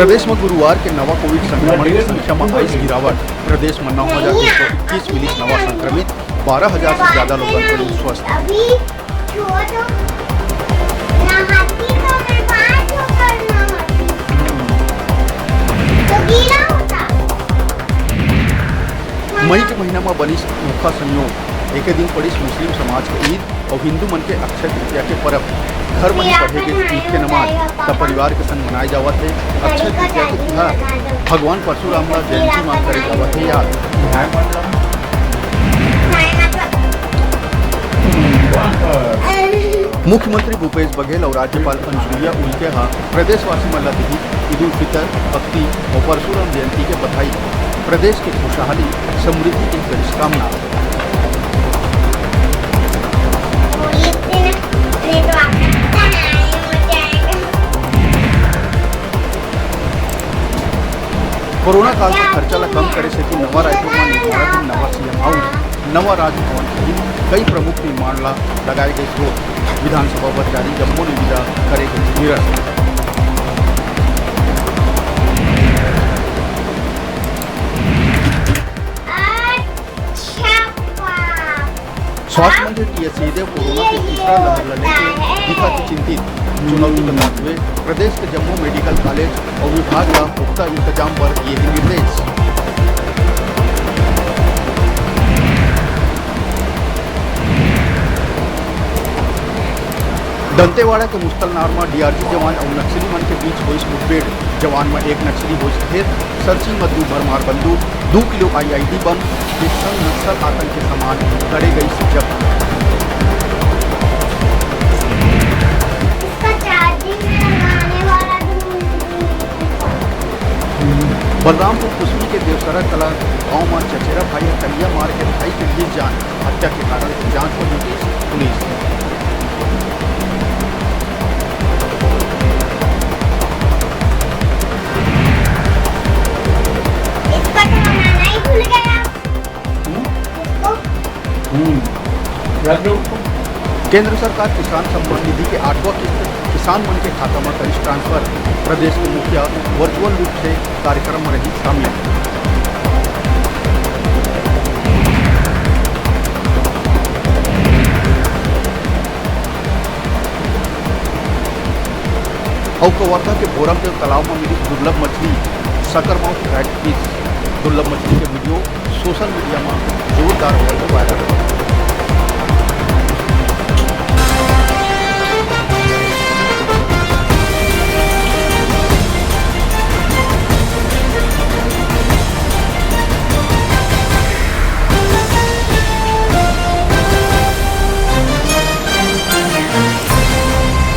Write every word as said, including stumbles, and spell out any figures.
प्रदेश म गुरुवार के नवा कोविड संक्रमण के संख्या म आइस गिरावट। प्रदेश म नौ हजार दो सौ इक्कीस मिलिस नवा संक्रमित, बारह हजार से ज्यादा लोगन पड़िन स्वस्थ। मई के महीना म बनिस अनोखा संयोग, एके दिन पड़िस मुस्लिम समाज के ईद अउ हिंदू मन के अक्षय तृतीया के परब। घर म ही पढ़े गे ईद के नमाज त परिवार के संग मनाए जावत हे। अक्षय तृतीया के तिहार भगवान परशुराम ला जयंती म करे जावत हे याद। मुख्यमंत्री भूपेश बघेल अउ राज्यपाल अनुसुईया उइके ह प्रदेशवासी मन ला दिहिस ईद उल फितर, बकरीद अउ परशुराम जयंती के बधाई। प्रदेश के खुशहाली, समृद्धि के करिस कामना। कोरोना काल के खर्चा ला कम करे सेती नवा रायपुर म निर्माणाधीन नवा सीएम हाउस, नवा राजभवन सहित कई प्रमुख निर्माण ला लगाए गइस रोक। विधानसभा बर जारी जम्मो निविदा करे गइस निरस्त। स्वास्थ्य मंत्री टीएस सिंहदेव कोरोना के तीसरा लहर ल लेके दिखत हे चिंतित। चुनौती बताते हुए प्रदेश के जम्मो मेडिकल कॉलेज अउ विभाग ल पुख्ता इंतजाम बर दिए हे निर्देश। दंतेवाड़ा के मुस्तलनार म डीआरजी जवान अउ नक्सली मन के बीच होइस मुठभेड़। जवान म एक नक्सली होइस ढेर। सर्चिंग म दू भरमार बंदूक, दू किलो आईईडी बम के संग नक्सल आतंकी सामान करे गइस जब्त। बलरामपुर कुसमी के देवसरा कला गांव म चचेरा भाई ह कलिया मार के भाई के लिए जान, हत्या के कारण के जांच म जुटिस पुलिस। इसको तो बनाना ही भूल गए आप। हम्म? इसको हम्म। याद रहो। केंद्र सरकार किसान सम्मान निधि के आठवां किस्त किसान मन के खाता म करिस ट्रांसफर। प्रदेश के मुखिया वर्चुअल रूप से कार्यक्रम म रही शामिल। अउ कवर्धा के भोरमदेव तालाब म मिलिस दुर्लभ मछली, सकरमाउथ कैटफिश। दुर्लभ मछली के वीडियो सोशल मीडिया म जोरदार होवत हे वायरल।